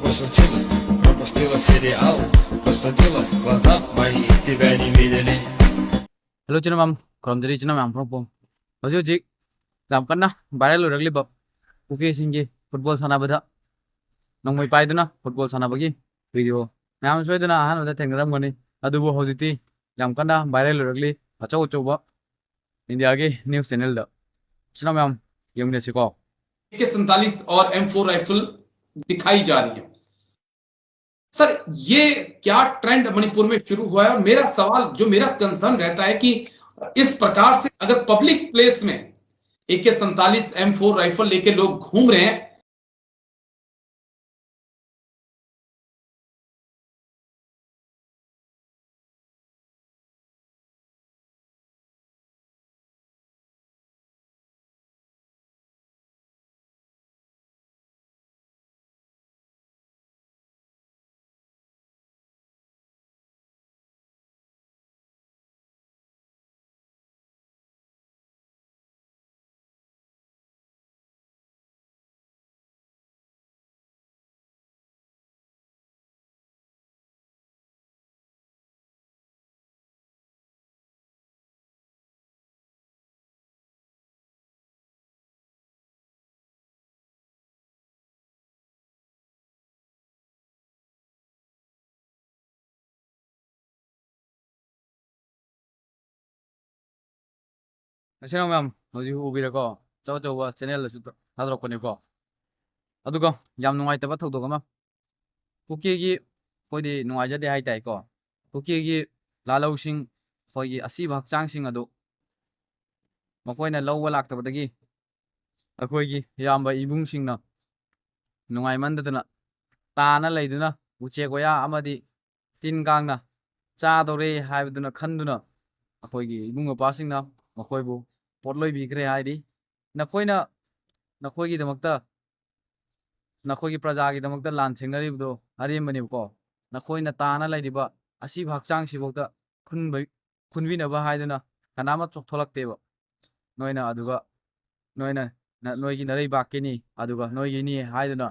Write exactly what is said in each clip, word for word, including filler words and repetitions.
Просто училась, пропустила сериал, просто дело, глаза мои тебя не видели. Hello, ꯏꯆꯤꯟ ꯏꯅꯥꯎ ꯃꯌꯥꯝ, ꯈꯨꯔꯨꯝꯖꯔꯤ ꯏꯆꯤꯟ ꯏꯅꯥꯎ ꯃꯌꯥꯝ ꯄꯨꯝꯅꯃꯛꯄꯨ꯫ ꯍꯧꯖꯤꯛ ꯍꯧꯖꯤꯛ ꯌꯥꯝ ꯀꯟꯅ viral ꯑꯣꯏꯔꯛꯂꯤꯕ ꯀꯨꯀꯤꯁꯤꯡꯒꯤ football ꯁꯥꯟꯅꯕꯗ ꯅꯣꯡꯃꯩ ꯄꯥꯏꯗꯨꯅ football ꯁꯥꯟꯅꯕꯒꯤ video ꯃꯌꯥꯝ ꯁꯣꯏꯗꯅ ꯑꯍꯥꯟꯕꯗ ꯊꯦꯡꯅꯔꯝꯒꯅꯤ꯫ ꯑꯗꯨꯕꯨ ꯍꯧꯖꯤꯛꯇꯤ ꯌꯥꯝ ꯀꯟꯅ viral ꯑꯣꯏꯔꯛꯂꯤ ꯑꯆꯧ ꯑꯆꯧꯕ ꯏꯟꯗꯤꯌꯥꯒꯤ news channelꯗ꯫ ꯏꯆꯤꯟ ꯏꯅꯥꯎ ꯃꯌꯥꯝ ꯌꯦꯡꯃꯤꯟꯅꯁꯤꯀꯣ꯫ ए के सैंतालीस और एम फ़ोर राइफल दिखाई जा रही है। सर, ये क्या ट्रेंड मणिपुर में शुरू हुआ है? और मेरा सवाल, जो मेरा कंसर्न रहता है कि इस प्रकार से अगर पब्लिक प्लेस में ए के सैंतालीस एम फ़ोर राइफल लेके लोग घूम रहे हैं, ꯏꯆꯤꯟ ꯏꯅꯥꯎ ꯃꯌꯥꯝ ꯍꯧꯖꯤꯛ ꯎꯕꯤꯔꯦꯀꯣ, ꯑꯆꯧ ꯑꯆꯧꯕ channelꯗꯁꯨ ꯊꯥꯗꯣꯔꯛꯄꯅꯤꯀꯣ꯫ ꯑꯗꯨꯒ ꯌꯥꯝ ꯅꯨꯡꯉꯥꯏꯇꯕ ꯊꯧꯗꯣꯛ ꯑꯃ, ꯀꯨꯀꯤꯒꯤ, ꯑꯩꯈꯣꯏꯗꯤ ꯅꯨꯡꯉꯥꯏꯖꯗꯦ ꯍꯥꯏꯇꯥꯏꯀꯣ, ꯀꯨꯀꯤꯒꯤ ꯂꯥꯂꯧꯁꯤꯡ, ꯑꯩꯈꯣꯏꯒꯤ ꯑꯁꯤꯕ ꯍꯛꯆꯥꯡꯁꯤꯡ ꯑꯗꯨ ꯃꯈꯣꯏꯅ ꯂꯧꯕ ꯂꯥꯛꯇꯕꯗꯒꯤ ꯑꯩꯈꯣꯏꯒꯤ ꯏꯌꯥꯝꯕ ꯏꯕꯨꯡꯁꯤꯡꯅ ꯅꯨꯡꯉꯥꯏꯃꯟꯗꯗꯅ ꯇꯥꯅ ꯂꯩꯗꯨꯅ ꯎꯆꯦꯛ ꯋꯥꯌꯥ ꯑꯃꯗꯤ ꯇꯤꯟ ꯀꯥꯡꯅ ꯆꯥꯗꯧꯔꯦ ꯍꯥꯏꯕꯗꯨꯅ ꯈꯟꯗꯨꯅ ꯑꯩꯈꯣꯏꯒꯤ ꯏꯕꯨꯡ ꯃꯧꯄ꯭ꯋꯥꯁꯤꯡꯅ ꯃꯈꯣꯏꯕꯨ ꯄꯣꯠꯂꯣꯏꯕꯤꯈ꯭ꯔꯦ ꯍꯥꯏꯔꯤ꯫ ꯅꯈꯣꯏꯅ, ꯅꯈꯣꯏꯒꯤꯗꯃꯛꯇ, ꯅꯈꯣꯏꯒꯤ ꯄ꯭ꯔꯖꯥꯒꯤꯗꯃꯛꯇ ꯂꯥꯟ ꯊꯦꯡꯅꯔꯤꯕꯗꯣ ꯑꯔꯦꯝꯕꯅꯦꯕꯀꯣ꯫ ꯅꯈꯣꯏꯅ ꯇꯥꯅ ꯂꯩꯔꯤꯕ ꯑꯁꯤꯕ ꯍꯛꯆꯥꯡꯁꯤꯐꯥꯎꯗ ꯈꯨꯟꯕ-, ꯈꯨꯟꯕꯤꯅꯕ ꯍꯥꯏꯗꯨꯅ ꯀꯅꯥꯃꯠ ꯊꯣꯛꯂꯛꯇꯦꯕ꯫ ꯅꯣꯏꯅ ꯑꯗꯨꯒ ꯅꯣꯏꯅ ꯅ-, ꯅꯣꯏꯒꯤ ꯅꯔꯩꯕꯥꯛꯀꯤꯅꯤ, ꯑꯗꯨꯒ ꯅꯣꯏꯒꯤꯅꯤ ꯍꯥꯏꯗꯨꯅ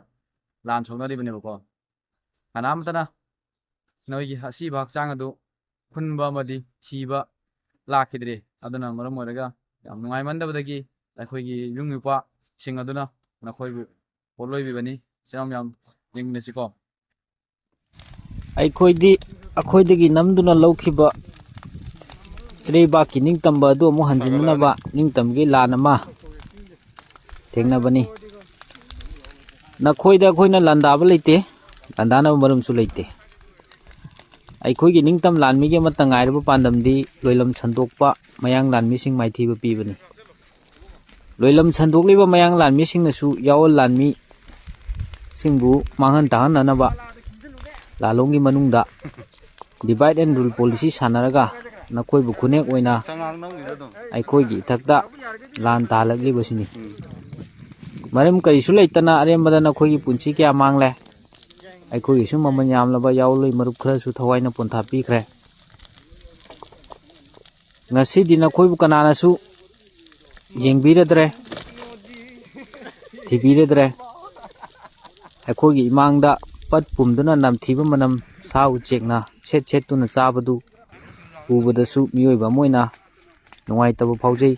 ꯂꯥꯟ ꯁꯣꯛꯅꯔꯤꯕꯅꯦꯕꯀꯣ꯫ ꯀꯅꯥꯝꯇꯅ ꯅꯣꯏꯒꯤ ꯑꯁꯤꯕ ꯍꯛꯆꯥꯡ ꯑꯗꯨ ꯈꯨꯟꯕ ꯑꯃꯗꯤ ꯊꯤꯕ ꯂꯥꯛꯈꯤꯗ꯭ꯔꯤ꯫ ꯑꯗꯨꯅ ꯃꯔꯝ ꯑꯣꯏꯔꯒ ꯌꯥꯝ ꯅꯨꯡꯉꯥꯏꯃꯟꯗꯕꯗꯒꯤ ꯑꯩꯈꯣꯏꯒꯤ ꯌꯨꯝ ꯅꯨꯄꯥꯁꯤꯡ ꯑꯗꯨꯅ ꯅꯈꯣꯏꯕꯨ ꯄꯣꯠꯂꯣꯏꯕꯤꯕꯅꯤ꯫ ꯏꯆꯤꯟ ꯏꯅꯥꯎ ꯃꯌꯥꯝ ꯌꯦꯡꯃꯤꯟꯅꯁꯤꯀꯣ꯫ ꯑꯩꯈꯣꯏꯗꯤ ꯑꯩꯈꯣꯏꯗꯒꯤ ꯅꯝꯗꯨꯅ ꯂꯧꯈꯤꯕ ꯏꯔꯩꯕꯥꯛꯀꯤ ꯅꯤꯡꯇꯝꯕ ꯑꯗꯨ ꯑꯃꯨꯛ ꯍꯟꯖꯤꯟꯅꯅꯕ ꯅꯤꯡꯇꯝꯒꯤ ꯂꯥꯟ ꯑꯃ ꯊꯦꯡꯅꯕꯅꯤ꯫ ꯅꯈꯣꯏꯗ ꯑꯩꯈꯣꯏꯅ ꯂꯥꯟꯗꯥꯕ ꯂꯩꯇꯦ, ꯂꯥꯟꯗꯥꯅꯕ ꯃꯔꯝꯁꯨ ꯂꯩꯇꯦ꯫ ꯑꯩꯈꯣꯏꯒꯤ ꯅꯤꯡꯇꯝ ꯂꯥꯟꯃꯤꯒꯤ ꯑꯃꯠꯇ ꯉꯥꯏꯔꯕ ꯄꯥꯟꯗꯝꯗꯤ ꯂꯣꯏꯂꯝ ꯁꯟꯗꯣꯛꯄ, ꯃꯌꯥꯡ ꯂꯥꯟꯃꯤꯁꯤꯡ ꯃꯥꯏꯊꯤꯕ ꯄꯤꯕꯅꯤ꯫ ꯂꯣꯏꯂꯝ ꯁꯟꯗꯣꯛꯂꯤꯕ ꯃꯌꯥꯡ ꯂꯥꯟꯃꯤꯁꯤꯡꯅꯁꯨ ꯌꯥꯑꯣꯜ ꯂꯥꯟꯃꯤꯁꯤꯡꯕꯨ ꯃꯥꯡꯍꯟ ꯇꯥꯛꯍꯟꯅꯅꯕ ꯂꯥꯂꯣꯡꯒꯤ ꯃꯅꯨꯡꯗ divide and rule policy ꯁꯥꯟꯅꯔꯒ ꯅꯈꯣꯏꯕꯨ ꯈꯨꯅꯦꯛ ꯑꯣꯏꯅ ꯑꯩꯈꯣꯏꯒꯤ ꯏꯊꯛꯇ ꯂꯥꯟ ꯇꯥꯍꯜꯂꯛꯂꯤꯕꯁꯤꯅꯤ꯫ ꯃꯔꯝ ꯀꯔꯤꯁꯨ ꯂꯩꯇꯅ ꯑꯔꯦꯝꯕꯗ ꯅꯈꯣꯏꯒꯤ ꯄꯨꯟꯁꯤ ꯀꯌꯥ ꯃꯥꯡꯂꯦ꯫ ꯑꯩꯈꯣꯏꯒꯤꯁꯨ ꯃꯃꯜ ꯌꯥꯝꯂꯕ ꯌꯥꯑꯣꯜꯂꯣꯏ ꯃꯔꯨꯞ ꯈꯔꯁꯨ ꯊꯋꯥꯏꯅ ꯄꯣꯟꯊꯥ ꯄꯤꯈ꯭ꯔꯦ꯫ ꯉꯁꯤꯗꯤ ꯅꯈꯣꯏꯕꯨ ꯀꯅꯥꯅꯁꯨ ꯌꯦꯡꯕꯤꯔꯗ꯭ꯔꯦ, ꯊꯤꯕꯤꯔꯗ꯭ꯔꯦ꯫ ꯑꯩꯈꯣꯏꯒꯤ ꯏꯃꯥꯡꯗ ꯄꯠ ꯄꯨꯝꯗꯨꯅ ꯅꯝꯊꯤꯕ ꯃꯅꯝ ꯁꯥ ꯎꯆꯦꯛꯅ ꯁꯦꯠ ꯁꯦꯠꯇꯨꯅ ꯆꯥꯕꯗꯨ ꯎꯕꯗꯁꯨ ꯃꯤꯑꯣꯏꯕ ꯑꯃ ꯑꯣꯏꯅ ꯅꯨꯡꯉꯥꯏꯇꯕ ꯐꯥꯎꯖꯩ꯫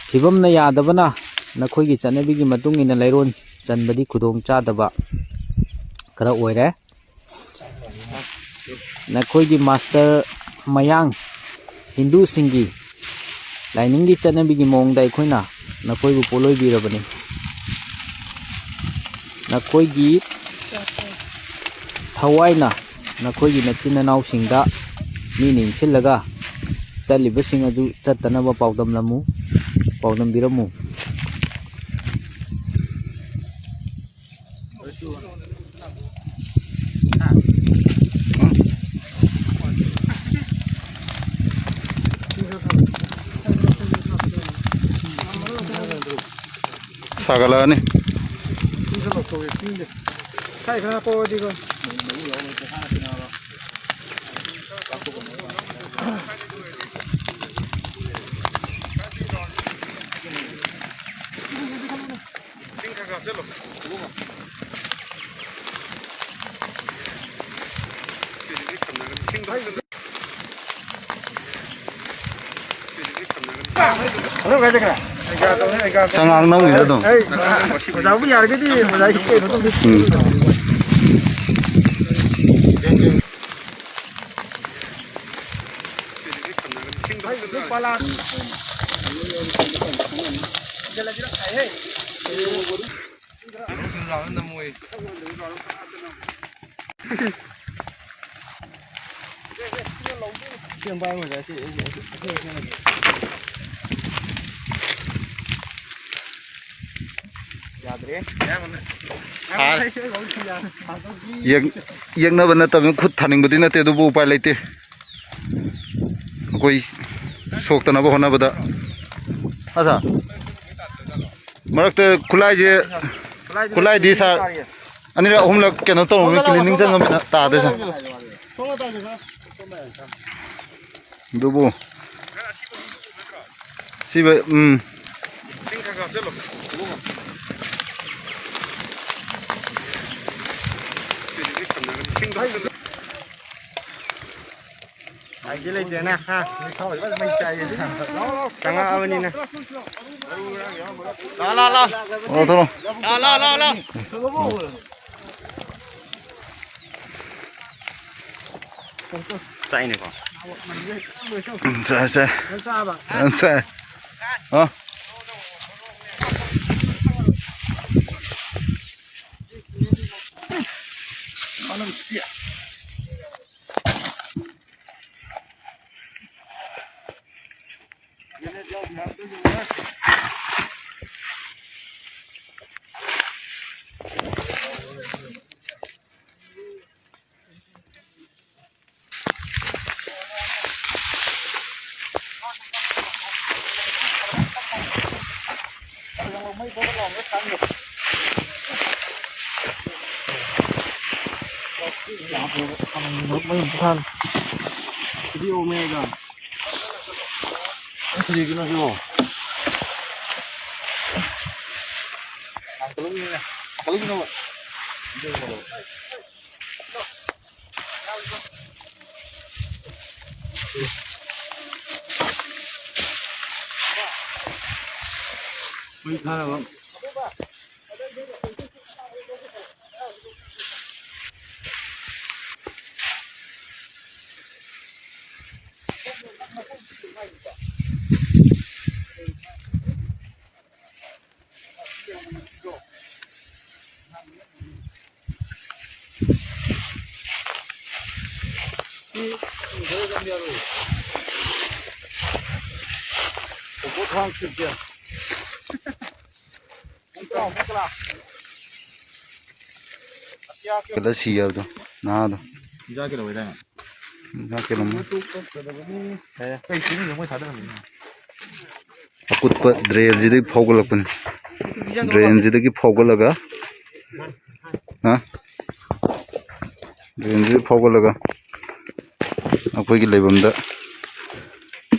ꯐꯤꯕꯝꯅ ꯌꯥꯗꯕꯅ ꯅꯈꯣꯏꯒꯤ ꯆꯠꯅꯕꯤꯒꯤ ꯃꯇꯨꯡ ꯏꯟꯅ ꯂꯩꯔꯣꯟ ꯆꯟꯕꯗꯤ ꯈꯨꯗꯣꯡ ꯆꯥꯗꯕ ꯈꯔ ꯑꯣꯏꯔꯦ꯫ ꯅꯈꯣꯏꯒꯤ ꯃꯥꯁꯇꯔ ꯃꯌꯥꯡ ꯍꯤꯟꯗꯨꯁꯤꯡꯒꯤ ꯂꯥꯏꯅꯤꯡꯒꯤ ꯆꯠꯅꯕꯤꯒꯤ ꯃꯑꯣꯡꯗ ꯑꯩꯈꯣꯏꯅ ꯅꯈꯣꯏꯕꯨ ꯄꯣꯠꯂꯣꯏꯕꯤꯔꯕꯅꯤ꯫ ꯅꯈꯣꯏꯒꯤ ꯊꯋꯥꯏꯅ ꯅꯈꯣꯏꯒꯤ ꯅꯆꯤꯟ ꯅꯅꯥꯎꯁꯤꯡꯗ ꯃꯤꯅ ꯏꯟꯁꯤꯜꯂꯒ ꯆꯠꯂꯤꯕꯁꯤꯡ ꯑꯗꯨ ꯆꯠꯇꯅꯕ ꯄꯥꯎꯗꯝꯂꯝꯃꯨ, ꯄꯥꯎꯗꯝꯕꯤꯔꯝꯃꯨ꯫ ꯁꯥꯒꯠꯂꯛꯑꯅꯤ꯫ ꯆꯉꯥꯡ ꯅꯝꯈꯤꯁꯦ ꯑꯗꯨꯝ꯫ ꯑꯩ ꯑꯣꯖꯥꯕꯨ ꯌꯥꯔꯒꯗꯤ ꯑꯣꯖꯥꯒꯤ ꯀꯩꯅꯣ ꯇꯧꯕꯤꯌꯨ꯫ ꯎꯝ꯫ ꯌꯥꯗ꯭ꯔꯦ꯫ ꯌꯦꯛ-, ꯌꯦꯛꯅꯕ ꯅꯠꯇꯕꯅꯤꯅ ꯈꯨꯠ ꯊꯥꯅꯤꯡꯕꯗꯤ ꯅꯠꯇꯦ, ꯑꯗꯨꯕꯨ ꯎꯄꯥꯏ ꯂꯩꯇꯦ꯫ ꯑꯩꯈꯣꯏ ꯁꯣꯛꯇꯅꯕ ꯍꯣꯠꯅꯕꯗ꯫ ꯑꯁꯥ, ꯃꯔꯛꯇ ꯈꯨꯠꯂꯥꯏꯁꯦ, ꯈꯨꯠꯂꯥꯏꯗꯤ ꯁꯥꯔ ꯑꯅꯤꯔꯛ ꯑꯍꯨꯝꯂꯛ ꯀꯩꯅꯣ ꯇꯧꯔꯝꯃꯤ, cleaning ꯆꯪꯉꯝꯃꯤꯅ ꯇꯥꯗꯦ ꯁꯥꯔ꯫ ꯑꯗꯨꯕꯨ ꯁꯤꯕ, ꯎꯝ꯫ ꯍꯥꯏꯗꯤ ꯂꯩꯇꯦꯅ, ꯍꯥ? ꯆꯪꯉꯛꯑꯕꯅꯤꯅ꯫ ꯂꯥ, ꯂꯥ, ꯂꯥ꯫ ꯂꯥ, ꯂꯥ, ꯂꯥ, ꯂꯥ꯫ ꯆꯥꯏꯅꯦꯀꯣ꯫ ꯎꯝ, ꯆꯥꯏ, ꯆꯥꯏ꯫ ꯐꯖꯅ ꯆꯥꯏ꯫ ꯑ? ꯃꯩ ꯊꯥꯅꯕ꯫ ꯀꯗ ꯁꯤ ꯍꯥꯏꯕꯗꯣ, ꯅꯍꯥꯗꯣ꯫ ꯏꯟꯖꯥꯡ ꯀꯩꯗꯧꯋꯦꯗꯥꯏꯅꯦ? ꯏꯟꯖꯥꯡ ꯀꯩꯅꯣꯝꯃ꯫ ꯀꯩ ꯁꯤꯖꯤꯟꯅꯩꯅꯣ ꯃꯣꯏ ꯊꯥꯗꯔꯝꯃꯤꯅꯣ? ꯑꯀꯨꯠꯄ ꯗ꯭ꯔꯦꯟꯁꯤꯗꯒꯤ ꯐꯥꯎꯒꯠꯂꯛꯄꯅꯤ꯫ ꯗ꯭ꯔꯦꯟꯁꯤꯗꯒꯤ ꯐꯥꯎꯒꯠꯂꯒ, ꯍꯥ? ꯗ꯭ꯔꯦꯟꯁꯤꯗꯒꯤ ꯐꯥꯎꯒꯠꯂꯒ ꯑꯩꯈꯣꯏꯒꯤ ꯂꯩꯐꯝꯗ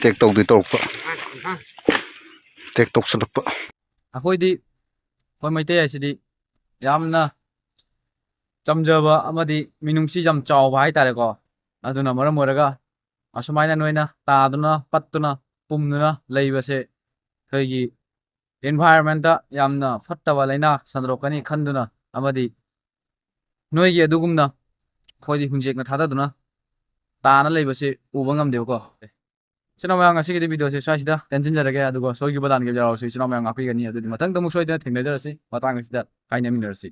ꯇꯦꯛ ꯇꯧꯗꯣꯏ ꯇꯧꯔꯛꯄ꯫ ꯇꯦꯛ ꯇꯧꯁꯜꯂꯛꯄ꯫ ꯑꯩꯈꯣꯏꯗꯤ, ꯑꯩꯈꯣꯏ ꯃꯩꯇꯩ ꯍꯥꯏꯁꯤꯗꯤ ꯌꯥꯝꯅ ꯆꯝꯖꯕ ꯑꯃꯗꯤ ꯃꯤꯅꯨꯡꯁꯤ ꯌꯥꯝ ꯆꯥꯎꯕ ꯍꯥꯏꯇꯥꯔꯦꯀꯣ꯫ ꯑꯗꯨꯅ ꯃꯔꯝ ꯑꯣꯏꯔꯒ ꯑꯁꯨꯃꯥꯏꯅ ꯅꯣꯏꯅ ꯇꯥꯗꯨꯅ, ꯄꯠꯇꯨꯅ, ꯄꯨꯝꯗꯨꯅ ꯂꯩꯕꯁꯦ ꯑꯩꯈꯣꯏꯒꯤ environment ꯌꯥꯝꯅ ꯐꯠꯇꯕ ꯂꯥꯏꯅꯥ ꯁꯟꯗꯣꯔꯛꯀꯅꯤ ꯈꯟꯗꯨꯅ ꯑꯃꯗꯤ ꯅꯣꯏꯒꯤ ꯑꯗꯨꯒꯨꯝꯅ ꯑꯩꯈꯣꯏꯗꯤ ꯍꯨꯟꯖꯦꯛꯅ ꯊꯥꯗꯗꯨꯅ ꯇꯥꯅ ꯂꯩꯕꯁꯦ ꯎꯕ ꯉꯝꯗꯦꯕꯀꯣ꯫ ꯏꯆꯤꯟ ꯏꯅꯥꯎ ꯃꯌꯥꯝ, ꯉꯁꯤꯒꯤꯗꯤ video ꯁꯦ ꯁ꯭ꯋꯥꯏꯁꯤꯗ ꯇꯦꯟꯁꯤꯟꯖꯔꯒꯦ, ꯑꯗꯨꯒ ꯁꯣꯏꯈꯤꯕ ꯂꯥꯟꯈꯤꯕ ꯌꯥꯎꯔꯁꯨ ꯏꯆꯤꯟ ꯏꯅꯥꯎ ꯃꯌꯥꯝ ꯉꯥꯛꯄꯤꯒꯅꯤ꯫ ꯑꯗꯨꯗꯤ ꯃꯊꯪꯗ ꯑꯃꯨꯛ ꯁꯣꯏꯗꯅ ꯊꯦꯡꯅꯖꯔꯁꯤ, ꯃꯇꯥꯡ ꯑꯁꯤꯗ ꯀꯥꯏꯅꯃꯤꯟꯅꯔꯁꯤ꯫